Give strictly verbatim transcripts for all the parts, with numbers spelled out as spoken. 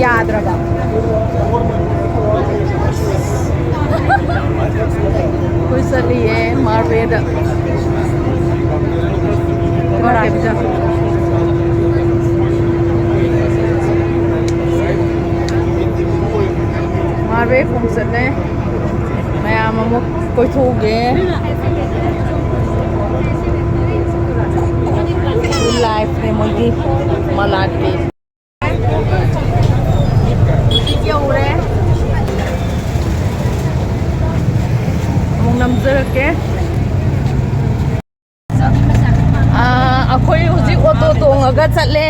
ꯌꯥꯗ꯭ꯔꯕ꯫ ꯑꯩꯈꯣꯏ ꯆꯠꯂꯤꯌꯦ ꯃꯥꯔꯕꯦꯗ꯫ ꯃꯥꯔꯕꯦ ꯈꯣꯡ ꯆꯠꯂꯦ꯫ ꯃꯌꯥꯝ ꯑꯃꯨꯛ ꯀꯣꯏꯊꯣꯛꯎꯒꯦ꯫ ꯂꯥꯏꯐꯅꯦ ꯃꯣꯏꯒꯤ ꯃꯂꯥꯠꯀꯤ꯫ ꯌꯧꯔꯦ꯫ ꯑꯃꯨꯛ ꯅꯝꯖꯔꯛꯀꯦ꯫ ꯑꯥ, ꯑꯩꯈꯣꯏ ꯍꯧꯖꯤꯛ ꯑꯣꯇꯣ ꯇꯣꯡꯉꯒ ꯆꯠꯂꯦ꯫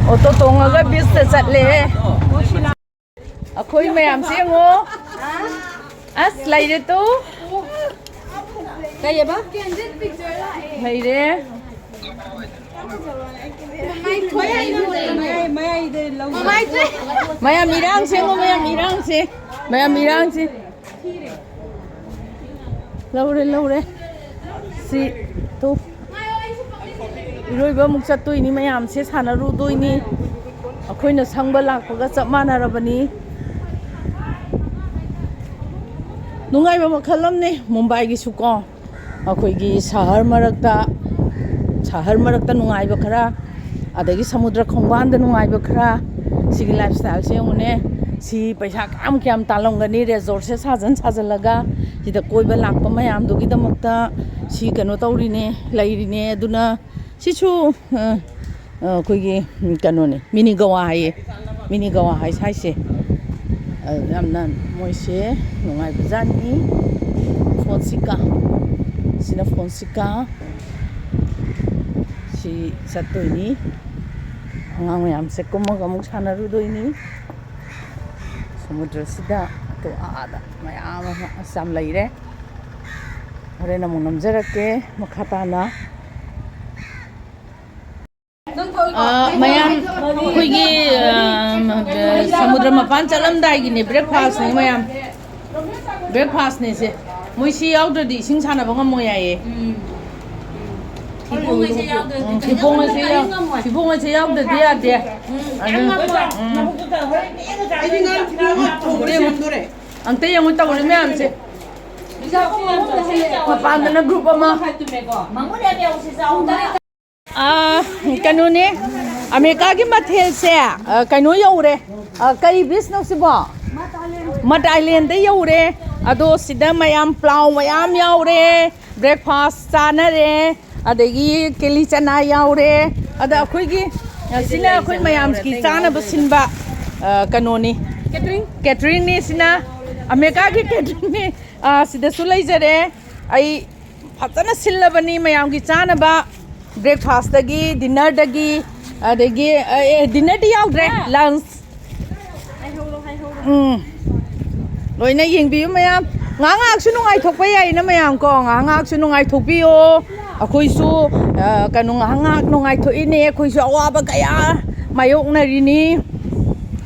ꯑꯣꯇꯣ ꯇꯣꯡꯉꯒ ꯕꯤꯁꯇ ꯆꯠꯂꯦ꯫ ꯑꯩꯈꯣꯏ ꯃꯌꯥꯝꯁꯦ ꯌꯦꯡꯉꯣ꯫ ꯑꯁ, ꯂꯩꯔꯦ ꯇꯨ꯫ ꯀꯩꯑꯕ? ꯂꯩꯔꯦ꯫ ꯃꯌꯥꯝ ꯏꯔꯥꯡꯁꯦ ꯌꯦꯡꯉꯣ, ꯃꯌꯥꯝ ꯏꯔꯥꯡꯁꯦ꯫ ꯃꯌꯥꯝ ꯏꯔꯥꯡꯁꯦ꯫ ꯂꯧꯔꯦ, ꯂꯧꯔꯦ꯫ ꯁꯤ ꯇꯨ꯫ ꯏꯔꯣꯏꯕ ꯑꯃꯨꯛ ꯆꯠꯇꯣꯏꯅꯤ, ꯃꯌꯥꯝꯁꯦ ꯁꯥꯟꯅꯔꯨꯗꯣꯏꯅꯤ꯫ ꯑꯩꯈꯣꯏꯅ ꯁꯪꯕ ꯂꯥꯛꯄꯒ ꯆꯞ ꯃꯥꯟꯅꯔꯕꯅꯤ꯫ ꯅꯨꯡꯉꯥꯏꯕ ꯃꯈꯜ ꯑꯃꯅꯤ ꯃꯨꯝꯕꯥꯏꯒꯤꯁꯨ ꯀꯣ꯫ ꯑꯩꯈꯣꯏꯒꯤ ꯁꯍꯔ ꯃꯔꯛꯇ, ꯁꯍꯔ ꯃꯔꯛꯇ ꯅꯨꯡꯉꯥꯏꯕ ꯈꯔ, ꯑꯗꯒꯤ ꯁꯃꯨꯗ꯭ꯔ ꯈꯣꯡꯕꯥꯟꯗ ꯅꯨꯡꯉꯥꯏꯕ ꯈꯔ, ꯁꯤꯒꯤ ꯂꯥꯏꯐ ꯁ꯭ꯇꯥꯏꯜꯁꯦ ꯌꯦꯡꯉꯨꯅꯦ꯫ ꯁꯤ ꯄꯩꯁꯥ ꯀꯌꯥꯝ ꯀꯌꯥꯝ ꯇꯥꯜꯂꯝꯒꯅꯤ, ꯔꯦꯖꯣꯔꯠꯁꯦ ꯁꯥꯖꯟ ꯁꯥꯖꯜꯂꯒ ꯁꯤꯗ ꯀꯣꯏꯕ ꯂꯥꯛꯄ ꯃꯌꯥꯝꯗꯨꯒꯤꯗꯃꯛꯇ ꯁꯤ ꯀꯩꯅꯣ ꯇꯧꯔꯤꯅꯦ, ꯂꯩꯔꯤꯅꯦ꯫ ꯑꯗꯨꯅ ꯁꯤꯁꯨ, ꯑ, ꯑ, ꯑꯩꯈꯣꯏꯒꯤ, ꯎꯝ, ꯀꯩꯅꯣꯅꯦ, ꯃꯤꯅꯤ ꯒꯋꯥ ꯍꯥꯏꯌꯦ꯫ ꯃꯤꯅꯤ ꯒꯋꯥ ꯍꯥꯏ ꯁꯥꯏꯁꯦ꯫ ꯑ, ꯌꯥꯝꯅ ꯃꯣꯏꯁꯦ ꯅꯨꯡꯉꯥꯏꯕꯖꯥꯠꯅꯤ꯫ ꯐꯣꯟꯁꯤꯀꯥ꯫ ꯁꯤꯅ ꯐꯣꯟꯁꯤꯀꯥ꯫ ꯁꯤ ꯆꯠꯇꯣꯏꯅꯤ꯫ ꯑꯉꯥꯡ ꯃꯌꯥꯝꯁꯦ ꯀꯨꯝꯃꯒ ꯑꯃꯨꯛ ꯁꯥꯟꯅꯔꯨꯗꯣꯏꯅꯤ꯫ ꯁꯃꯨꯗ꯭ꯔꯁꯤꯗ ꯑꯇꯣ ꯑꯥꯗ ꯃꯌꯥꯝ ꯑꯃ ꯑꯁ ꯌꯥꯝ ꯂꯩꯔꯦ꯫ ꯍꯣꯔꯦꯟ ꯑꯃꯨꯛ ꯅꯝꯖꯔꯛꯀꯦ ꯃꯈꯥ ꯇꯥꯅ꯫ ꯑ, ꯃꯌꯥꯝ ꯑꯩꯈꯣꯏꯒꯤ, ꯑ, ꯁꯃꯨꯗ꯭ꯔ ꯃꯄꯥꯟ ꯆꯠꯂꯝꯗꯥꯏꯒꯤꯅꯦ, ꯕ꯭ꯔꯦꯛꯐꯥꯁꯅꯦ ꯃꯌꯥꯝ꯫ ꯕ꯭ꯔꯦꯛꯐꯥꯁꯅꯦ ꯁꯦ꯫ ꯃꯣꯏ ꯁꯤ ꯌꯥꯎꯗ꯭ꯔꯗꯤ ꯏꯁꯤꯡ ꯁꯥꯟꯅꯕ ꯉꯝꯃꯣꯏ ꯍꯥꯏꯌꯦ꯫ ꯎꯝ, ꯊꯤꯕꯣꯡ ꯑꯁꯤ ꯌꯥꯎ-, ꯊꯤꯕꯣꯡ ꯑꯁꯤ ꯌꯥꯎꯗ꯭ꯔꯗꯤ ꯌꯥꯗꯦ꯫ ꯑꯗꯨ, ꯎꯝ꯫ ꯑꯩꯗꯤ ꯉꯥ ꯊꯤꯕꯣꯡ ꯊꯣꯡꯕ ꯁꯦꯝꯗꯣꯔꯦ꯫ ꯑꯝꯇ ꯌꯦꯡꯉꯨ ꯇꯧꯔꯤ ꯃꯌꯥꯝꯁꯦ꯫ ꯃꯄꯥꯟꯗꯅ group ꯑꯃ꯫ ꯑꯥ, ꯀꯩꯅꯣꯅꯦ, ꯑꯃꯦꯔꯤꯀꯥꯒꯤ ꯃꯊꯦꯜꯁꯦ, ꯑ, ꯀꯩꯅꯣ ꯌꯧꯔꯦ꯫ ꯑ, ꯀꯔꯤ beachꯅꯣ ꯁꯤꯕꯣ? ꯃꯠ ꯑꯥꯏꯂꯦꯟꯗ ꯌꯧꯔꯦ꯫ ꯑꯗꯣ ꯁꯤꯗ ꯃꯌꯥꯝ ꯄ꯭ꯂꯥꯎ ꯃꯌꯥꯝ ꯌꯥꯎꯔꯦ, breakfast ꯆꯥꯅꯔꯦ, ꯑꯗꯒꯤ ꯀꯦꯂꯤ ꯆꯅꯥ ꯌꯥꯎꯔꯦ꯫ ꯑꯗ ꯑꯩꯈꯣꯏꯒꯤ, ꯑ, ꯁꯤꯅ ꯑꯩꯈꯣꯏ ꯃꯌꯥꯝꯒꯤ ꯆꯥꯅꯕ ꯁꯤꯟꯕ, ꯑ, ꯀꯩꯅꯣꯅꯤ꯫ Catering? Cateringꯅꯤ ꯁꯤꯅ, ꯑꯃꯦꯔꯤꯀꯥꯒꯤ cateringꯅꯤ꯫ ꯑ, ꯁꯤꯗꯁꯨ ꯂꯩꯖꯔꯦ꯫ ꯑꯩ ꯐꯖꯅ ꯁꯤꯜꯂꯕꯅꯤ ꯃꯌꯥꯝꯒꯤ ꯆꯥꯅꯕ, breakfastꯇꯒꯤ, dinnerꯗꯒꯤ, ꯑꯗꯒꯤ, ꯑꯦ, dinnerꯗꯤ ꯌꯥꯎꯗ꯭ꯔꯦ, lunch꯫ ꯎꯝ꯫ ꯂꯣꯏꯅ ꯌꯦꯡꯕꯤꯌꯨ ꯃꯌꯥꯝ꯫ ꯉꯥꯏꯍꯥꯛ ꯉꯥꯏꯍꯥꯛꯁꯨ ꯅꯨꯡꯉꯥꯏꯊꯣꯛꯄ ꯌꯥꯏꯅ ꯃꯌꯥꯝ ꯀꯣ, ꯉꯥꯏꯍꯥꯛ ꯉꯥꯏꯍꯥꯛꯁꯨ ꯅꯨꯡꯉꯥꯏꯊꯣꯛꯄꯤꯌꯣ꯫ ꯑꯩꯈꯣꯏꯁꯨ, ꯑ, ꯀꯩꯅꯣ, ꯉꯥꯏꯍꯥꯛ ꯉꯥꯏꯍꯥꯛ ꯅꯨꯡꯉꯥꯏꯊꯣꯛꯏꯅꯦ꯫ ꯑꯩꯈꯣꯏꯁꯨ ꯑꯋꯥꯕ ꯀꯌꯥ ꯃꯥꯌꯣꯛꯅꯔꯤꯅꯤ꯫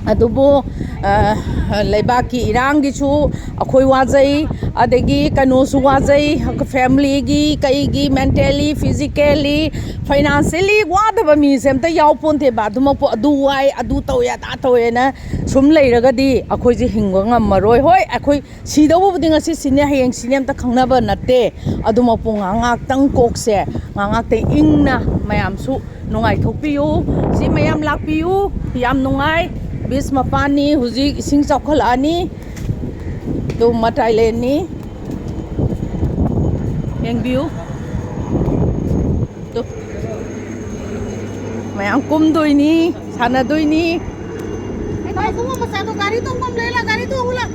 ꯑꯗꯨꯕꯨ, ꯑ, ꯂꯩꯕꯥꯛꯀꯤ ꯏꯔꯥꯡꯒꯤꯁꯨ ꯑꯩꯈꯣꯏ ꯋꯥꯖꯩ, ꯑꯗꯒꯤ ꯀꯩꯅꯣꯁꯨ ꯋꯥꯖꯩ, familyꯒꯤ, ꯀꯩꯒꯤ, mentally, physically, financially ꯋꯥꯗꯕ ꯃꯤꯁꯦ ꯑꯝꯇ ꯌꯥꯎꯄꯣꯟꯇꯦꯕ꯫ ꯑꯗꯨꯃꯛꯄꯨ ꯑꯗꯨ ꯋꯥꯏ, ꯑꯗꯨ ꯇꯧꯋꯦ, ꯑꯗꯥ ꯇꯧꯋꯦꯅ ꯁꯨꯝ ꯂꯩꯔꯒꯗꯤ ꯑꯩꯈꯣꯏꯁꯦ ꯍꯤꯡꯕ ꯉꯝꯃꯔꯣꯏ꯫ ꯍꯣꯏ, ꯑꯩꯈꯣꯏ ꯁꯤꯗꯧꯕꯕꯨꯗꯤ ꯉꯁꯤ ꯁꯤꯅꯤ, ꯍꯌꯦꯡ ꯁꯤꯅꯤ ꯑꯝꯇ ꯈꯪꯅꯕ ꯅꯠꯇꯦ꯫ ꯑꯗꯨꯃꯛꯄꯨ ꯉꯥꯏꯍꯥꯛ ꯉꯥꯏꯍꯥꯛꯇꯪ ꯀꯣꯛꯁꯦ, ꯉꯥꯏꯍꯥꯛ ꯉꯥꯏꯍꯥꯛꯇꯪ ꯏꯪꯅ ꯃꯌꯥꯝꯁꯨ ꯅꯨꯡꯉꯥꯏꯊꯣꯛꯄꯤꯌꯨ꯫ ꯁꯤ ꯃꯌꯥꯝ ꯂꯥꯛꯄꯤꯌꯨ꯫ ꯌꯥꯝ ꯅꯨꯡꯉꯥꯏ꯫ Beach ꯃꯄꯥꯟꯅꯤ꯫ ꯍꯧꯖꯤꯛ ꯏꯁꯤꯡ ꯆꯥꯎꯈꯠꯂꯛꯑꯅꯤ꯫ ꯑꯗꯨ ꯃꯠ ꯑꯥꯏꯂꯦꯟꯅꯤ꯫ ꯌꯦꯡꯕꯤꯌꯨ꯫ ꯇꯨ꯫ ꯃꯌꯥꯝ ꯀꯨꯝꯗꯣꯏꯅꯤ, ꯁꯥꯟꯅꯗꯣꯏꯅꯤ꯫ ꯀꯩꯅꯣ, ꯏꯕꯨꯡꯉꯣ ꯃꯆꯥꯗꯣ ꯒꯥꯔꯤ ꯇꯣꯡꯐꯝ ꯂꯩ ꯂꯥ, ꯒꯥꯔꯤ ꯇꯣꯡꯉꯨ ꯂꯥ꯫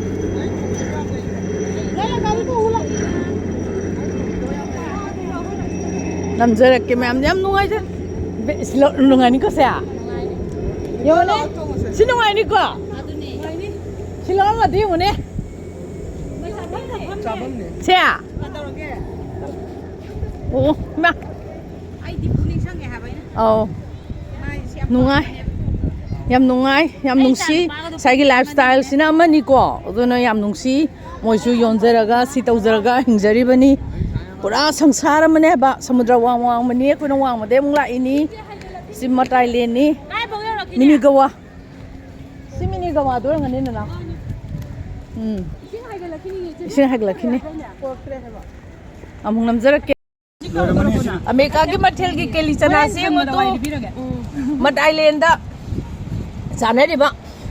ꯂꯩ ꯂꯥ, ꯒꯥꯔꯤ ꯇꯣꯡꯉꯨ ꯂꯥ꯫ ꯅꯝꯖꯔꯛꯀꯦ ꯃꯌꯥꯝ, ꯌꯥꯝ ꯅꯨꯡꯉꯥꯏꯖ-, ꯕꯦ-, ꯁꯤ ꯂꯧ-, ꯅꯨꯡꯉꯥꯏꯅꯤꯀꯣ ꯁꯦ? ꯌꯦꯡꯉꯨꯅꯦ꯫ ꯁꯤ ꯅꯨꯡꯉꯥꯏꯅꯤꯀꯣ? ꯁꯤ ꯂꯧꯔꯝꯃꯗꯤ ꯌꯦꯡꯉꯨꯅꯦ꯫ ꯁꯦ? ꯑꯣ, ꯏꯃꯥ꯫ ꯑꯩꯗꯤ ꯄꯨꯛꯅꯤꯡ ꯁꯪꯉꯦ ꯍꯥꯏꯕ ꯑꯩꯅ꯫ ꯑꯧ꯫ ꯃꯥꯏꯁꯦ ꯌꯥꯝ ꯅꯨꯡꯉꯥꯏ꯫ ꯄꯥꯝꯃꯦꯕ꯫ ꯌꯥꯝ ꯅꯨꯡꯉꯥꯏ, ꯌꯥꯝ ꯑꯩ ꯅꯨꯡꯁꯤ꯫ ꯏꯆꯥ ꯅꯨꯄꯥꯒꯗꯣ ꯉꯁꯥꯏꯒꯤ ꯄꯨꯛꯅꯤꯡ ꯂꯥꯏꯐ ꯁꯪꯉꯦ꯫ ꯁ꯭ꯇꯥꯏꯜꯁꯤꯅ ꯑꯃꯅꯤꯀꯣ꯫ ꯑꯗꯨꯅ ꯌꯥꯝ ꯅꯨꯡꯁꯤ꯫ ꯃꯣꯏꯁꯨ ꯌꯣꯟꯖꯔꯒ, ꯁꯤ ꯇꯧꯖꯔꯒ ꯍꯤꯡꯖꯔꯤꯕꯅꯤ꯫ ꯄꯨꯔꯥ ꯁꯪꯁꯥꯔ ꯑꯃꯅꯦ ꯍꯥꯏꯕ꯫ ꯁꯃꯨꯗ꯭ꯔ ꯋꯥꯡ ꯋꯥꯡꯕꯅꯤ, ꯑꯩꯈꯣꯏꯅ ꯋꯥꯡꯃꯗꯩ ꯑꯃꯨꯛ ꯂꯥꯛꯏꯅꯤ꯫ ꯁꯤ ꯃꯇꯥꯏ ꯂꯦꯟꯅꯤ꯫ ꯀꯥꯏꯐꯥꯎ ꯌꯧꯔꯛꯈꯤꯅꯤ? ꯃꯤꯅꯤ ꯒꯋꯥ꯫ ꯁꯤ ꯃꯤꯅꯤ ꯒꯋꯥꯗꯣ ꯑꯣꯏꯔꯝꯒꯅꯤ, ꯅꯅꯥꯎ꯫ ꯎꯝ꯫ ꯏꯁꯤꯡ ꯍꯥꯏꯒꯠꯂꯛꯈꯤꯅꯤ, ꯏꯆꯦ꯫ ꯏꯁꯤꯡ ꯍꯥꯏꯒꯠꯂꯛꯈꯤꯅꯤ꯫ ꯑꯃꯨꯛ ꯅꯝꯖꯔꯛꯀꯦ꯫ ꯑꯃꯦꯔꯤꯀꯥꯒꯤ ꯃꯊꯦꯜꯒꯤ ꯀꯦꯂꯤ ꯆꯅꯥꯁꯤ ꯌꯦꯡꯉꯨ ꯇꯨ꯫ ꯃꯠ ꯑꯥꯏꯂꯦꯟꯗ ꯆꯥꯅꯔꯤꯕ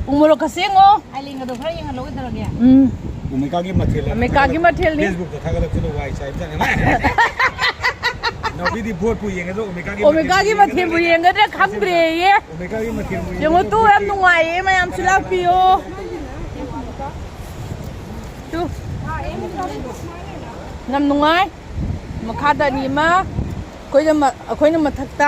ꯎ ꯃꯣꯔꯣꯛꯀꯁꯦ ꯌꯦꯡꯉꯣ꯫ ꯑꯥꯏꯂꯦꯟꯒꯗꯣ ꯈꯔ ꯌꯦꯡꯍꯜꯂꯣ ꯀꯩꯗꯧꯔꯒꯦ? ꯎꯝ꯫ ꯑꯣꯃꯦꯒꯥꯒꯤ ꯃꯊꯦꯜ ꯍꯥꯏꯅ ꯑꯃꯦꯔꯤꯀꯥꯒꯤ ꯊꯥꯒꯠꯂꯛ-, ꯃꯊꯦꯜꯅꯤ꯫ Facebookꯇ ꯊꯥꯒꯠꯂꯛꯄꯗ ꯋꯥꯏ ꯆꯥꯏꯕꯖꯥꯠꯅꯤ꯫ ꯅꯥꯎꯕꯤꯗꯤ ꯚꯣꯠꯄꯨ ꯌꯦꯡꯒꯗ꯭ꯔꯥ, ꯑꯣꯃꯦꯒꯥꯒꯤ ꯑꯣꯃꯦꯒꯥꯒꯤ ꯃꯊꯦꯜꯕꯨ ꯃꯊꯦꯜꯕꯨ ꯌꯦꯡꯒꯗ꯭ꯔꯥ? ꯌꯦꯡꯒꯗ꯭ꯔꯥ ꯈꯪꯗ꯭ꯔꯦꯌꯦ꯫ ꯑꯣꯃꯦꯒꯥꯒꯤ ꯃꯊꯦꯜꯕꯨ ꯌꯦꯡꯉꯣ ꯌꯦꯡꯒꯗ꯭ꯔꯥ ꯇꯨ, ꯌꯥꯝ ꯚꯣꯠꯀꯤ? ꯅꯨꯡꯉꯥꯏꯌꯦ, ꯃꯌꯥꯝꯁꯨ ꯂꯥꯛꯄꯤꯌꯣ꯫ ꯇꯨ꯫ ꯌꯥꯝ ꯅꯨꯡꯉꯥꯏ꯫ ꯃꯈꯥꯗ ꯑꯅꯤ ꯑꯃ, ꯑꯩꯈꯣꯏꯅ ꯃ-, ꯑꯩꯈꯣꯏꯅ ꯃꯊꯛꯇ꯫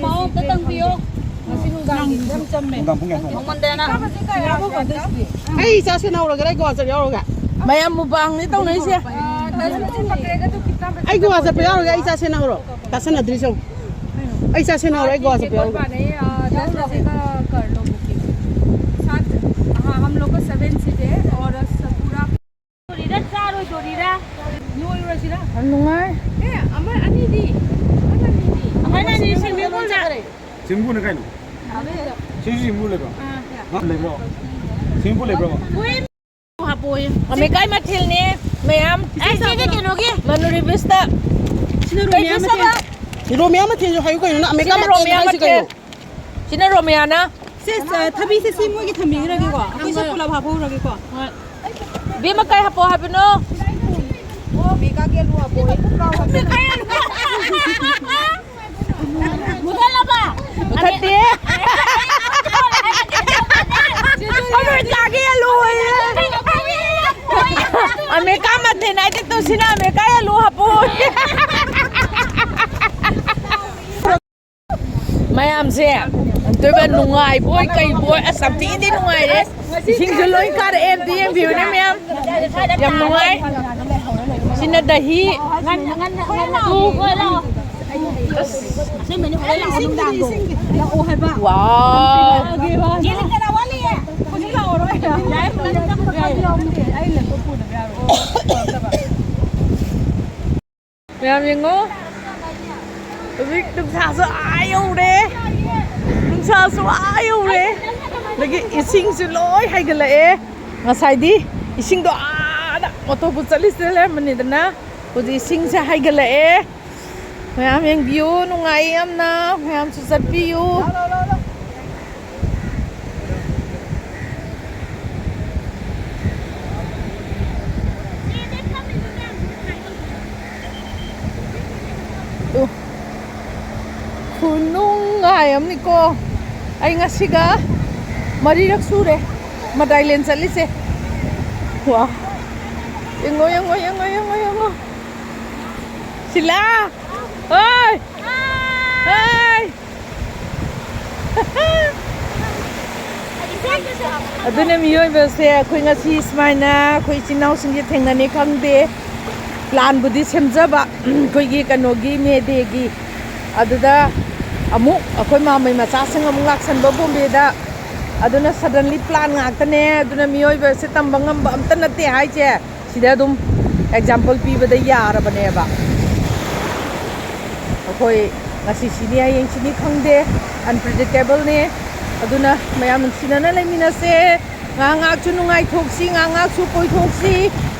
ꯃꯥ ꯑꯝꯇ ꯇꯪꯕꯤꯌꯣ꯫ ꯉꯁꯤ ꯅꯨꯡꯗꯥꯡꯒꯤ ꯌꯥꯝ ꯆꯝꯃꯦ꯫ ꯅꯨꯡꯗꯥꯡ ꯄꯨꯡ ꯀꯌꯥ ꯊꯣꯛ? ꯃꯉꯣꯟꯗꯅ ꯑꯩ ꯏꯆꯥ ꯁꯦꯟꯅꯍꯧꯔꯒꯦꯔꯥ, ꯑꯩ ꯒꯣꯋꯥ ꯆꯠ ꯌꯥꯎꯔꯒꯦ? ꯃꯌꯥꯝ ꯃꯨꯛꯕꯥꯡꯅꯤ ꯇꯧꯅꯩꯁꯦ꯫ ꯑꯩ ꯒꯣꯋꯥ ꯆꯠꯄ ꯌꯥꯎꯔꯒꯦ, ꯑꯩ ꯏꯆꯥ ꯁꯦꯟꯅꯍꯧꯔꯣ꯫ ꯇꯥꯁꯟꯅꯗ꯭ꯔꯤꯁꯦ ꯌꯦꯡꯉꯨ꯫ ꯑꯩ ꯏꯆꯥ ꯁꯦꯟꯅꯍꯧꯔꯣ, ꯑꯩ ꯒꯣꯋꯥ ꯆꯠꯄ ꯌꯥꯎꯔꯒꯦ꯫ ꯀꯣꯜ ꯕꯖꯦ ꯀꯥ ꯀꯔ ꯂꯣ ꯕꯨꯀꯤꯡ꯫ ꯁꯥꯠ, ꯍꯥ, ꯍꯝ ꯂꯣꯒ ꯀꯥ ꯁꯦꯚꯦꯟ ꯁꯤꯠ ꯍꯦ ꯁꯥꯠ ꯄꯨꯔꯥ ꯗꯣꯔꯤꯔꯥ, ꯆꯥꯔꯣꯏꯗꯣꯔꯤꯔꯥ? ꯂꯣꯏꯔꯨꯔꯁꯤꯔꯥ? ꯌꯥꯝ ꯅꯨꯡꯉꯥꯏ꯫ ꯑꯦ, ꯑꯃ ꯑꯅꯤꯗꯤ, ꯑꯃ ꯑꯅꯤꯗꯤ꯫ ꯑꯃ ꯑꯅꯤꯗꯤ ꯁ꯭ꯋꯤꯃꯤꯡ ꯄꯨꯜꯗ꯫ ꯁ꯭ꯋꯤꯃꯤꯡ ꯄꯨꯜꯅ ꯀꯩꯅꯣ? ꯁꯤꯁꯨ ꯁ꯭ꯋꯤꯃꯤꯡ ꯄꯨꯜ ꯂꯩꯕ꯭ꯔꯣ? ꯑꯥ꯫ ꯍꯥ? ꯂꯩꯕ꯭ꯔꯣ? ꯁ꯭ꯋꯤꯃꯤꯡ ꯄꯨꯜ ꯂꯩꯕ꯭ꯔꯣ? ꯍꯥꯄꯣꯏ꯫ ꯑꯃꯦꯔꯤꯀꯥꯏ ꯃꯊꯦꯜꯅꯤ ꯃꯌꯥꯝ꯫ ꯑꯦ, ꯁꯤꯗꯤ ꯀꯩꯅꯣꯒꯤ ꯃꯅꯨꯔꯤ ꯕꯤꯁꯇ꯫ ꯁꯤꯅ ꯀꯩ ꯔꯣꯃꯤꯌꯥ ꯕꯤꯁ ꯍꯥꯏꯕ? ꯃꯊꯦꯜ꯫ ꯔꯣꯃꯤꯌꯥ ꯃꯊꯦꯜꯁꯨ ꯍꯥꯏꯌꯨ ꯀꯩꯅꯣ, ꯅꯪ ꯑꯃꯦꯔꯤꯀꯥ ꯁꯤꯅ ꯃꯊꯦꯜ ꯔꯣꯃꯤꯌꯥ ꯍꯥꯏꯁꯤ ꯃꯊꯦꯜ꯫ ꯀꯩꯅꯣ? ꯁꯤꯅ ꯔꯣꯃꯤꯌꯥꯅ꯫ ꯁꯦ, ꯑ, ꯊꯕꯤꯁꯦ ꯁꯤ ꯃꯣꯏꯒꯤ ꯊꯝꯕꯤꯈ꯭ꯔꯒꯦꯀꯣ꯫ ꯑꯩꯈꯣꯏꯁꯦ ꯄꯨꯂꯞ ꯍꯥꯞꯍꯧꯔꯒꯦꯀꯣ꯫ ꯍꯣꯏ꯫ ꯏꯕꯦꯝꯃ, ꯀꯩ ꯍꯥꯞꯄꯛꯑꯣ ꯍꯥꯏꯕꯅꯣ? ꯑꯣ, ꯃꯦꯒꯥꯒꯤ ꯑꯂꯨ ꯍꯥꯞꯄꯛꯑꯣ꯫ ꯃꯨꯊꯠꯂꯕ? ꯃꯨꯊꯠꯇꯦ꯫ ꯑꯃꯦꯔꯤꯀꯥꯒꯤ ꯑꯂꯨ ꯑꯣꯏꯌꯦ꯫ ꯑꯃꯦꯔꯤꯀꯥ ꯃꯊꯦꯜ ꯍꯥꯏꯗꯤ ꯇꯨ ꯁꯤꯅ ꯑꯃꯦꯔꯤꯀꯥꯒꯤ ꯑꯂꯨ ꯍꯥꯞꯄꯛꯑꯣ꯫ ꯃꯌꯥꯝꯁꯦ ꯑꯝꯇꯣꯏꯕ ꯅꯨꯡꯉꯥꯏꯕꯣꯏ ꯀꯩꯕꯣꯏ, ꯑꯁ, ꯌꯥꯝ ꯊꯤꯅꯗꯤ ꯅꯨꯡꯉꯥꯏꯔꯦ꯫ ꯏꯁꯤꯡꯁꯨ ꯂꯣꯏ ꯀꯥꯔꯛꯑꯦ, ꯑꯝꯇ ꯌꯦꯡꯕꯤꯌꯨꯅꯦ ꯃꯌꯥꯝ, ꯌꯥꯝ ꯅꯨꯡꯉꯥꯏ꯫ ꯁꯤꯅ ꯗꯍꯤ꯫ ꯑꯁ, ꯑꯁꯦꯡꯕꯩꯅꯦ, ꯍꯣꯔꯦꯟ ꯂꯥꯛꯑꯣ, ꯅꯨꯡꯗꯥꯡꯗꯣ꯫ ꯂꯥꯛꯑꯣ ꯍꯥꯏꯕ꯫ ꯋꯥꯎ꯫ ꯆꯦ ꯂꯤꯟꯖꯅꯥ ꯋꯥꯠꯂꯤꯌꯦ꯫ ꯍꯧꯖꯤꯛ ꯂꯥꯛꯑꯣꯔꯣꯏ꯫ ꯌꯥꯏ, ꯄꯨꯂꯞ ꯆꯠꯄ ꯌꯥꯎꯅꯤ꯫ ꯑꯩ ꯂꯦꯞꯇꯣꯞ ꯄꯨꯗꯕ ꯌꯥꯔꯣꯏ꯫ ꯃꯌꯥꯝ ꯌꯦꯡꯉꯣ꯫ ꯍꯧꯖꯤꯛ ꯅꯨꯡꯁꯥꯁꯨ ꯑꯥ ꯌꯧꯔꯦ꯫ ꯅꯨꯡꯁꯥꯁꯨ ꯑꯥ ꯌꯧꯔꯦ꯫ ꯑꯗꯒꯤ ꯏꯁꯤꯡꯁꯨ ꯂꯣꯏ ꯍꯩꯒꯠꯂꯛꯑꯦ꯫ ꯉꯁꯥꯏꯗꯤ ꯏꯁꯤꯡꯗꯣ ꯑꯥꯗ ꯃꯣꯇꯣꯔ ꯕꯣꯠ ꯆꯠꯂꯤꯁꯤꯗ ꯂꯩꯔꯝꯕꯅꯤꯗꯅ꯫ ꯍꯧꯖꯤꯛ ꯏꯁꯤꯡꯁꯦ ꯍꯩꯒꯠꯂꯛꯑꯦ꯫ ꯃꯌꯥꯝ ꯌꯦꯡꯕꯤꯌꯨ, ꯅꯨꯡꯉꯥꯏꯌꯦ ꯌꯥꯝꯅ꯫ ꯃꯌꯥꯝꯁꯨ ꯆꯠꯄꯤꯌꯨ꯫ ꯎ, ꯈꯨꯅꯨꯡꯉꯥꯏ ꯑꯃꯅꯤꯀꯣ꯫ ꯑꯩ ꯉꯁꯤꯒ ꯃꯔꯤꯔꯛ ꯁꯨꯔꯦ ꯃꯗꯥꯏꯂꯦꯟ ꯆꯠꯂꯤꯁꯦ꯫ ꯋꯥ, ꯌꯦꯡꯉꯣ, ꯌꯦꯡꯉꯣ, ꯌꯦꯡꯉꯣ, ꯌꯦꯡꯉꯣ, ꯌꯦꯡꯉꯣ꯫ ꯁꯤꯂꯥ! ꯍꯣꯏ! ꯍꯣꯏ! ꯑꯗꯨꯅ ꯃꯤꯑꯣꯏꯕꯁꯦ ꯑꯩꯈꯣꯏ ꯉꯁꯤ ꯁꯨꯃꯥꯏꯅ ꯑꯩꯈꯣꯏ ꯏꯆꯤꯟ ꯏꯅꯥꯎꯁꯤꯡꯁꯦ ꯊꯦꯡꯅꯅꯤ ꯈꯪꯗꯦ꯫ ꯄ꯭ꯂꯥꯟꯕꯨꯗꯤ ꯁꯦꯝꯖꯕ ꯑꯩꯈꯣꯏꯒꯤ ꯀꯩꯅꯣꯒꯤ ꯃꯦ ꯗꯦꯒꯤ꯫ ꯑꯗꯨꯗ ꯑꯃꯨꯛ ꯑꯩꯈꯣꯏ ꯃꯥꯃꯩ ꯃꯆꯥꯁꯤꯡ ꯑꯃꯨꯛ ꯂꯥꯛꯁꯟꯕ ꯕꯣꯝꯕꯦꯗ꯫ ꯑꯗꯨꯅ suddenly plan ꯉꯥꯛꯇꯅꯦ꯫ ꯑꯗꯨꯅ ꯃꯤꯑꯣꯏꯕꯁꯦ ꯇꯝꯕ ꯉꯝꯕ ꯑꯝꯇ ꯅꯠꯇꯦ ꯍꯥꯏꯁꯦ꯫ ꯁꯤꯗ ꯑꯗꯨꯝ example ꯄꯤꯕꯗ ꯌꯥꯔꯕꯅꯦꯕ꯫ ꯑꯩꯈꯣꯏ ꯉꯁꯤ ꯁꯤꯅꯤ ꯍꯌꯦꯡ ꯁꯤꯅꯤ ꯈꯪꯗꯦ, unpredictableꯅꯦ꯫ ꯑꯗꯨꯅ ꯃꯌꯥꯝ ꯅꯨꯡꯁꯤꯅꯅ ꯂꯩꯃꯤꯟꯅꯁꯦ꯫ ꯉꯥꯏꯍꯥꯛ ꯉꯥꯏꯍꯥꯛꯁꯨ ꯅꯨꯡꯉꯥꯏꯊꯣꯛꯁꯤ, ꯉꯥꯏꯍꯥꯛ ꯉꯥꯏꯍꯥꯛꯁꯨ ꯀꯣꯏꯊꯣꯛꯁꯤ꯫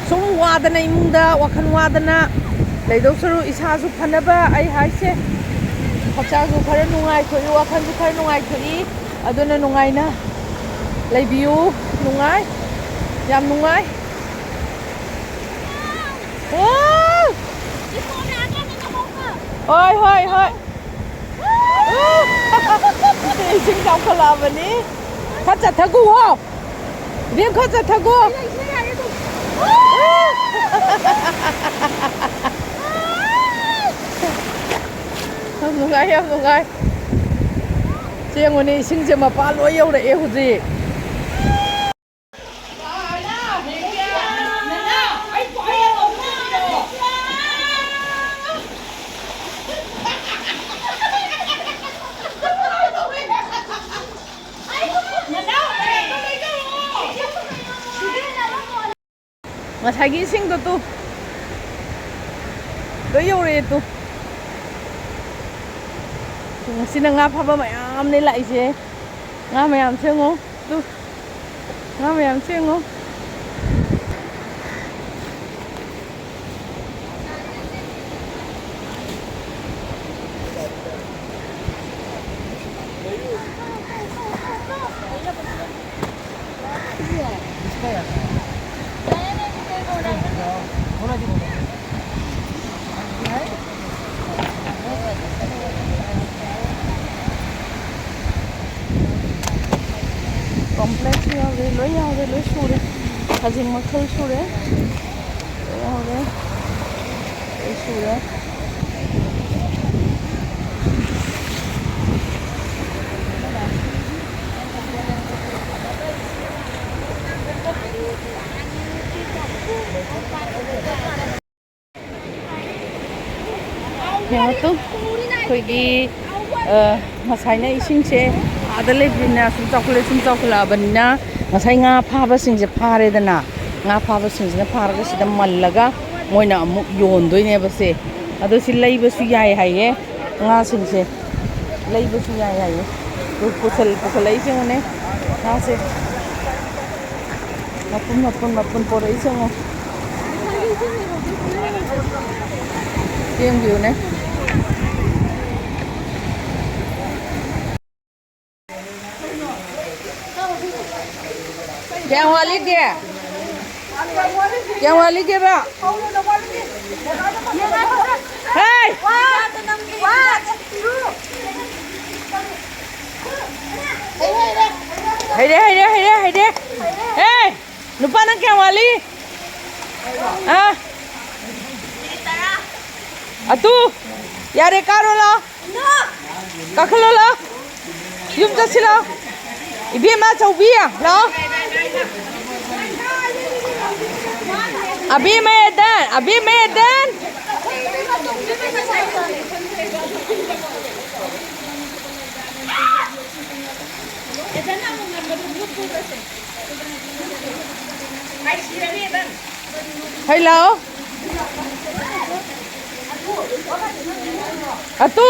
ꯁꯨꯝ ꯋꯥꯗꯅ ꯏꯃꯨꯡꯗ ꯋꯥꯈꯜ ꯋꯥꯗꯅ ꯂꯩꯗꯧ ꯁꯔꯨꯛ ꯏꯁꯥꯁꯨ ꯐꯅꯕ ꯑꯩ ꯍꯥꯏꯁꯦ꯫ ꯍꯛꯆꯥꯡꯁꯨ ꯈꯔ ꯅꯨꯡꯉꯥꯏꯊꯣꯛꯏ, ꯋꯥꯈꯜꯁꯨ ꯈꯔ ꯅꯨꯡꯉꯥꯏꯊꯣꯛꯏ꯫ ꯑꯗꯨꯅ ꯅꯨꯡꯉꯥꯏꯅ ꯂꯩꯕꯤꯌꯨ꯫ ꯅꯨꯡꯉꯥꯏ, ꯌꯥꯝ ꯅꯨꯡꯉꯥꯏ꯫ ꯑꯥ! ꯍꯣꯏ, ꯍꯣꯏ, ꯍꯣꯏ꯫ ꯏꯁꯤꯡ ꯆꯥꯎꯈꯠꯂꯛꯑꯕꯅꯤ꯫ ꯈꯔ ꯆꯠꯊꯒꯨ ꯍꯣ꯫ ꯏꯕꯦꯝ, ꯈꯔ ꯆꯠꯊꯒꯨ꯫ ꯌꯥꯝ ꯅꯨꯡꯉꯥꯏ, ꯌꯥꯝ ꯅꯨꯡꯉꯥꯏ꯫ ꯁꯦ ꯌꯦꯡꯉꯨꯅꯦ, ꯏꯁꯤꯡꯁꯦ ꯃꯄꯥ ꯂꯣꯏ ꯌꯧꯔꯛꯑꯦ ꯍꯧꯖꯤꯛ꯫ ꯉꯁꯥꯏꯒꯤ ꯏꯁꯤꯡꯗꯣ ꯇꯨ꯫ ꯂꯣꯏ ꯌꯧꯔꯛꯑꯦ ꯇꯨ꯫ ꯉꯁꯤꯅ ꯉꯥ ꯐꯥꯕ ꯃꯌꯥꯝꯅꯦ ꯂꯥꯛꯏꯁꯦ꯫ ꯉꯥ ꯃꯌꯥꯝꯁꯦ ꯌꯦꯡꯉꯣ꯫ ꯇꯨ꯫ ꯉꯥ ꯃꯌꯥꯝꯁꯦ ꯌꯦꯡꯉꯣ꯫ ꯀꯣꯝꯄ꯭ꯂꯦꯛꯁ ꯌꯥꯎꯔꯦ, ꯂꯣꯏ ꯌꯥꯎꯔꯦ, ꯂꯣꯏ ꯁꯨꯔꯦ꯫ ꯈꯖꯤꯡ ꯃꯈꯜ ꯁꯨꯔꯦ꯫ ꯂꯣꯏ ꯌꯥꯎꯔꯦ꯫ ꯂꯣꯏ ꯁꯨꯔꯦ꯫ ꯌꯦꯡꯉꯣ ꯇꯨ, ꯑꯩꯈꯣꯏꯒꯤ, ꯑ, ꯉꯁꯥꯏꯅ ꯏꯁꯤꯡꯁꯦ ꯑꯥꯗ ꯂꯩꯕꯅꯤꯅ ꯁꯨꯝ ꯆꯥꯎꯈꯠꯂꯛꯑꯦ, ꯁꯨꯝ ꯆꯥꯎꯈꯠꯂꯛꯑꯕꯅꯤꯅ ꯉꯁꯥꯏ ꯉꯥ ꯐꯥꯕꯁꯤꯡꯁꯦ ꯐꯥꯔꯦꯗꯅ, ꯉꯥ ꯐꯥꯕꯁꯤꯡꯁꯤꯅ ꯐꯥꯔꯒ ꯁꯤꯗ ꯃꯜꯂꯒ ꯃꯣꯏꯅ ꯑꯃꯨꯛ ꯌꯣꯟꯗꯣꯏꯅꯦꯕ ꯁꯦ꯫ ꯑꯗꯣ ꯁꯤ ꯂꯩꯕꯁꯨ ꯌꯥꯏ ꯍꯥꯏꯌꯦ ꯉꯥꯁꯤꯡꯁꯦ꯫ ꯂꯩꯕꯁꯨ ꯌꯥꯏ ꯍꯥꯏꯌꯦ꯫ ꯄꯨꯁꯜ-, ꯄꯨꯈꯠꯂꯛꯏꯁꯦ ꯌꯦꯡꯉꯨꯅꯦ ꯉꯥꯁꯦ꯫ ꯃꯄꯨꯟ, ꯃꯄꯨꯟ, ꯃꯄꯨꯟ ꯄꯣꯔꯛꯏꯁꯦ ꯌꯦꯡꯉꯣ꯫ ꯌꯦꯡꯕꯤꯌꯨꯅꯦ꯫ ꯀꯌꯥꯝ ꯋꯥꯠꯂꯤꯒꯦ? ꯀꯌꯥꯝ ꯋꯥꯠꯂꯤꯒꯦꯕ? ꯍꯦ! ꯍꯩꯔꯦ, ꯍꯩꯔꯦ, ꯍꯩꯔꯦ, ꯍꯩꯔꯦ꯫ ꯍꯦ! ꯅꯨꯄꯥ, ꯅꯪ ꯀꯌꯥꯝ ꯋꯥꯠꯂꯤ? ꯑꯥ? ꯑꯇꯨ! ꯌꯥꯔꯦ, ꯀꯥꯔꯣ ꯂꯥꯎ꯫ ꯀꯥꯈꯠꯂꯣ ꯂꯥꯎ꯫ ꯌꯨꯝ ꯆꯠꯁꯤ ꯂꯥꯎ꯫ ꯏꯕꯦꯝꯃ ꯑꯆꯧꯕꯤ, ꯂꯥꯎ꯫ ꯑꯕꯦꯝꯃ ꯑꯦꯗꯟ, ꯑꯕꯦꯝꯃ ꯑꯦꯗꯟ꯫ ꯍꯩ ꯂꯥꯛꯑꯣ꯫ ꯑꯇꯨ!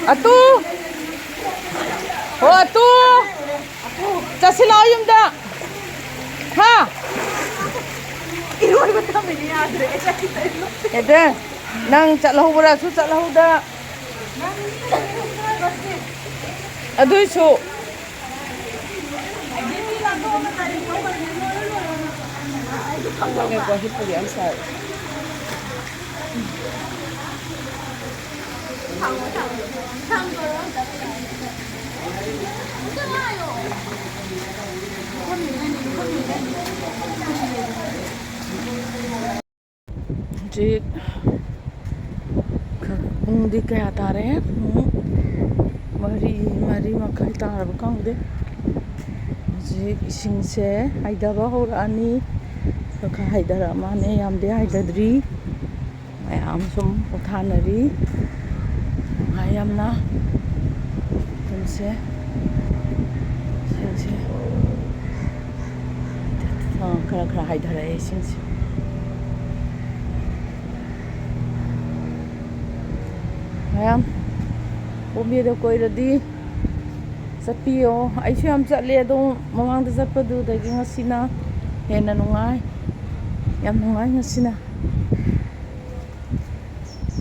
ꯑꯇꯨ! ꯍꯣ ꯑꯇꯨ! ꯆꯠꯁꯤ ꯂꯥꯛꯑꯣ ꯌꯨꯝꯗ꯫ ꯍꯥ? ꯏꯔꯣꯏꯕ ꯇꯝꯃꯤꯅꯦ ꯌꯥꯗ꯭ꯔꯦ꯫ ꯑꯦꯗꯦ, ꯅꯪ ꯆꯠꯍꯧꯕ꯭ꯔꯥꯁꯨ ꯆꯠꯍꯧꯗ꯫ ꯑꯗꯨꯏꯁꯨ꯫ ꯉꯥꯏꯈꯣ, ꯍꯤꯞꯄꯨꯒꯦ, I'm sorry꯫ ꯍꯧꯖꯤꯛ ꯄꯨꯡꯗꯤ ꯀꯌꯥ ꯇꯥꯔꯦ? ꯄꯨꯡ ꯃꯔꯤ, ꯃꯔꯤ ꯃꯈꯥꯏ ꯇꯥꯔꯕ ꯈꯪꯗꯦ꯫ ꯍꯧꯖꯤꯛ ꯏꯁꯤꯡꯁꯦ ꯍꯩꯊꯕ ꯍꯧꯔꯛꯑꯅꯤ꯫ ꯈꯔ ꯈꯔ ꯍꯩꯊꯔꯛꯑ ꯃꯥꯜꯂꯦ, ꯌꯥꯝꯗꯤ ꯍꯩꯊꯗ꯭ꯔꯤ꯫ ꯃꯌꯥꯝ ꯁꯨꯝ ꯄꯣꯊꯥꯅꯔꯤ꯫ ꯅꯨꯡꯉꯥꯏ ꯌꯥꯝꯅ꯫ ꯃꯐꯝꯁꯦ, ꯏꯁꯤꯡꯁꯦ, ꯑ, ꯈꯔ ꯈꯔ ꯍꯥꯏꯊꯔꯛꯑꯦ ꯏꯁꯤꯡꯁꯦ꯫ ꯃꯌꯥꯝ ꯄꯣꯝꯕꯤꯗ ꯀꯣꯏꯔꯗꯤ ꯆꯠꯄꯤꯌꯣ꯫ ꯑꯩꯁꯨ ꯌꯥꯝ ꯆꯠꯂꯦ, ꯑꯗꯣ ꯃꯃꯥꯡꯗ ꯆꯠꯄꯗꯨꯗꯒꯤ ꯉꯁꯤꯅ ꯍꯦꯟꯅ ꯅꯨꯡꯉꯥꯏ꯫ ꯌꯥꯝ ꯅꯨꯡꯉꯥꯏ ꯉꯁꯤꯅ꯫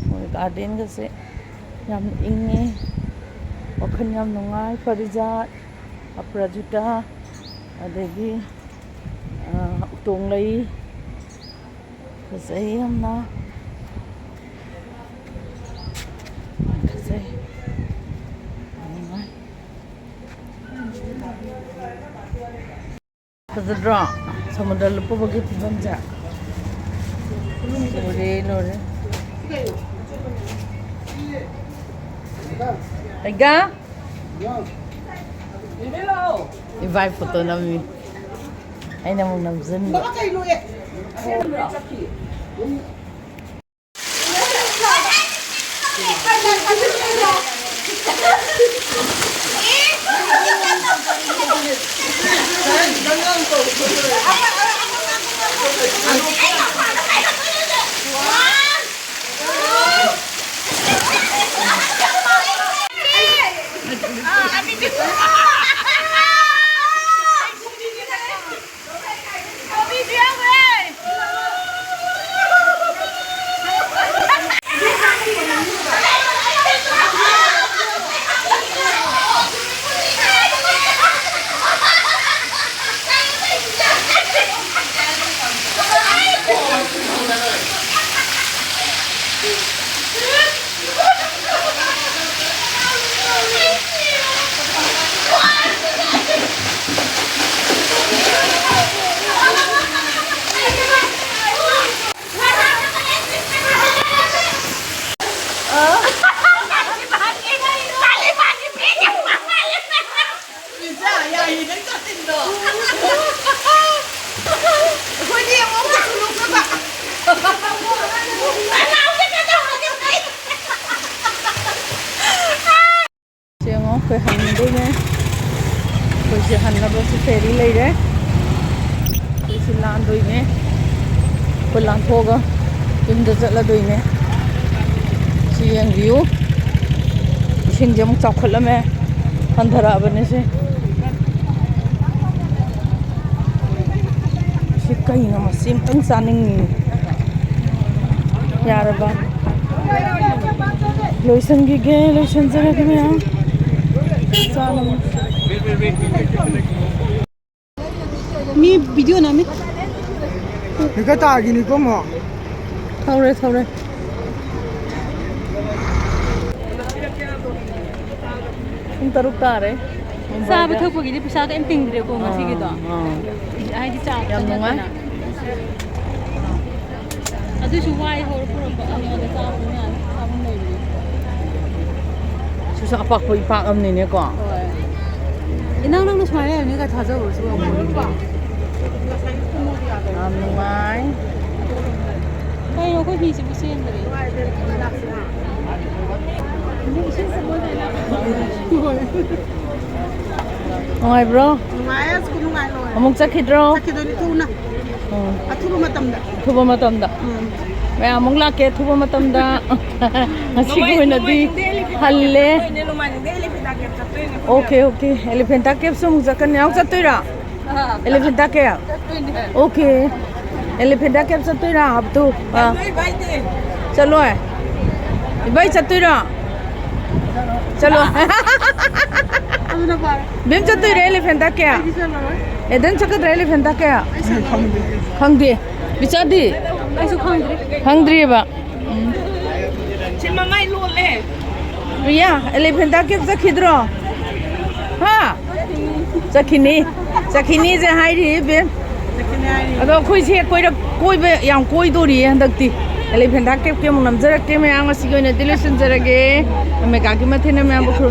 ꯃꯣꯏ ꯒꯥꯔꯗꯦꯟꯒꯁꯦ ꯌꯥꯝ ꯏꯪꯉꯦ, ꯋꯥꯈꯜ ꯌꯥꯝ ꯅꯨꯡꯉꯥꯏ꯫ ꯄꯔꯤꯖꯥꯠ, ꯑꯄꯔꯥꯖꯤꯇꯥ, ꯑꯗꯒꯤ, ꯑ, ꯎꯇꯣꯡ ꯂꯩ꯫ ꯐꯖꯩ ꯌꯥꯝꯅ꯫ ꯐꯖꯩ꯫ ꯌꯥꯝ ꯅꯨꯡꯉꯥꯏ꯫ ꯐꯖꯗ꯭ꯔꯣ? ꯁꯃꯨꯗ꯭ꯔ ꯂꯨꯞꯄꯨꯕꯒꯤ ꯐꯤꯕꯝꯁꯦ꯫ ꯂꯣꯏꯔꯦ, ꯂꯣꯏꯔꯦ꯫ ꯂꯩꯒꯥ? ꯏꯕꯥꯏ ꯐꯣꯇꯣ ꯅꯝꯃꯤ꯫ ꯑꯩꯅ ꯑꯃꯨꯛ ꯅꯝꯖꯟꯕ꯫ ꯂꯣꯏꯅꯦ꯫ ꯑꯩꯈꯣꯏ ꯂꯥꯟꯊꯣꯛꯑꯒ ꯌꯨꯝꯗ ꯆꯠꯂꯗꯣꯏꯅꯦ꯫ ꯁꯤ ꯌꯦꯡꯕꯤꯌꯨ, ꯏꯁꯤꯡꯁꯦ ꯑꯃꯨꯛ ꯆꯥꯎꯈꯠꯂꯝꯃꯦ, ꯍꯟꯊꯔꯛꯑꯕꯅꯦ ꯁꯦ꯫ ꯁꯤ ꯀꯩꯅꯣ, ꯃꯁꯤ ꯑꯝꯇꯪ ꯆꯥꯅꯤꯡꯉꯤ꯫ ꯌꯥꯔꯕ? ꯂꯣꯏꯁꯟꯈꯤꯒꯦ, ꯂꯣꯏꯁꯟꯖꯔꯒꯦ ꯃꯌꯥꯝ꯫ ꯆꯥꯅꯕ꯫ ꯃꯤ ꯚꯤꯗꯤꯑꯣ ꯅꯝꯃꯤ꯫ ꯍꯦꯛꯇ ꯇꯥꯈꯤꯅꯤꯀꯣ ꯑꯃꯨꯛ꯫ ꯊꯧꯔꯦ, ꯊꯧꯔꯦ꯫ ꯄꯨꯡ ꯇꯔꯨꯛ ꯇꯥꯔꯦ꯫ ꯆꯥꯕ ꯊꯛꯄꯒꯤꯗꯤ ꯄꯩꯁꯥ ꯀꯩꯝ ꯇꯤꯡꯗ꯭ꯔꯦꯀꯣ ꯉꯁꯤꯒꯤꯗꯣ꯫ ꯑꯥ, ꯑꯥ꯫ ꯍꯥꯏꯗꯤ ꯆꯥ ꯌꯥꯝ ꯈꯛꯇ ꯅꯨꯡꯉꯥꯏ꯫ ꯅꯠꯇꯅ꯫ ꯑꯗꯨꯁꯨ ꯋꯥꯏ ꯍꯧꯔ ꯄꯨꯔꯛꯄ ꯑꯩꯉꯣꯟꯗ ꯆꯥꯕ ꯃꯌꯥꯝ ꯆꯥꯐꯝ ꯂꯩꯕꯅꯦ꯫ ꯁꯤꯁꯨ ꯑꯄꯥꯛꯄ ꯏꯄꯥꯛ ꯑꯃꯅꯤꯅꯦꯀꯣ꯫ ꯍꯣꯏ꯫ ꯏꯅꯥꯎ ꯅꯪꯅ ꯁꯨꯃꯥꯏꯅ ꯂꯩꯔꯝꯅꯤ ꯀꯥꯏ ꯊꯥꯖꯕꯁꯨ ꯉꯝꯃꯣꯏ꯫ ꯌꯥꯝ ꯅꯨꯡꯉꯥꯏ꯫ ꯀꯩꯅꯣ ꯑꯩꯈꯣꯏ ꯍꯤꯁꯤꯕꯨ ꯆꯦꯟꯗ꯭ꯔꯦ꯫ ꯍꯣꯏ꯫ ꯅꯨꯡꯉꯥꯏꯕ꯭ꯔꯣ? ꯅꯨꯡꯉꯥꯏ, ꯑꯁ, ꯈꯨꯅꯨꯡꯉꯥꯏ ꯂꯣꯏꯔꯦ꯫ ꯑꯃꯨꯛ ꯆꯠꯈꯤꯗ꯭ꯔꯣ? ꯆꯠꯈꯤꯗꯣꯏꯅꯤ, ꯊꯨꯅ꯫ ꯎꯝ꯫ ꯑꯊꯨꯕ ꯃꯇꯝꯗ꯫ ꯑꯊꯨꯕ ꯃꯇꯝꯗ꯫ ꯎꯝ꯫ ꯃꯌꯥꯝ ꯑꯃꯨꯛ ꯂꯥꯛꯀꯦ ꯑꯊꯨꯕ ꯃꯇꯝꯗ꯫ ꯉꯁꯤꯒꯤ ꯑꯣꯏꯅꯗꯤ ꯍꯜꯂꯦ꯫ ꯅꯣꯡꯃꯥꯏꯖꯤꯡꯗ elephant cave ꯆꯠꯇꯣꯏꯅꯦ꯫ Okay, okay. Elephanta caveꯁꯨ ꯑꯃꯨꯛ ꯆꯠꯀꯅꯤ꯫ ꯅꯪ ꯆꯠꯇꯣꯏꯔꯥ? ꯑꯥ꯫ Elephanta cave? ꯆꯠꯇꯣꯏꯅꯦ꯫ ꯑꯣꯀꯦ꯫ Elephanta cave ꯆꯠꯇꯣꯏꯔꯥ, ꯍꯥꯞꯇꯨ? ꯑꯥ꯫ ꯅꯣꯏ ꯏꯕꯥꯏꯗꯤ? ꯆꯠꯂꯣꯏ꯫ ꯏꯕꯥꯏ ꯆꯠꯇꯣꯏꯔꯣ? ꯆꯠꯂꯣ꯫ ꯑꯗꯨꯅ ꯐꯔꯦ꯫ ꯕꯦꯝ ꯆꯠꯇꯣꯏꯔꯥ elephanta cave? ꯑꯩꯗꯤ ꯆꯠꯂꯔꯣꯏ꯫ ꯑꯦꯗꯟ ꯆꯠꯀꯗ꯭ꯔꯥ elephanta cave? ꯑꯩ ꯆꯠꯂꯔꯣꯏ꯫ ꯈꯪꯗꯦ꯫ ꯕꯤꯆꯥꯗꯤ? ꯑꯩꯁꯨ ꯈꯪꯗ꯭ꯔꯤ꯫ ꯈꯪꯗ꯭ꯔꯤꯕ? ꯎꯝ꯫ ꯁꯤ ꯃꯃꯥꯏ ꯂꯣꯜꯂꯦ꯫ Rhea, elephanta cave ꯆꯠꯈꯤꯗ꯭ꯔꯣ? ꯍꯥ? ꯆꯠꯈꯤꯅꯤ꯫ ꯆꯠꯈꯤꯅꯤꯁꯦ ꯍꯥꯏꯔꯤ ꯏꯕꯦꯝ꯫ ꯑꯗꯣ ꯑꯩꯈꯣꯏꯁꯦ ꯀꯣꯏꯔꯛ-, ꯀꯣꯏꯕ ꯌꯥꯝ ꯀꯣꯏꯗꯣꯔꯤꯌꯦ ꯍꯟꯗꯛꯇꯤ꯫ Elephanta caveꯀꯤ ꯑꯃꯨꯛ ꯅꯝꯖꯔꯛꯀꯦ ꯃꯌꯥꯝ꯫ ꯉꯁꯤꯒꯤ ꯑꯣꯏꯅꯗꯤ ꯂꯣꯏꯁꯤꯟꯖꯔꯒꯦ꯫ ꯑꯣꯃꯦꯒꯥꯒꯤ ꯃꯊꯦꯜꯅ ꯃꯌꯥꯝꯕꯨ ꯈꯨꯔꯨꯝ-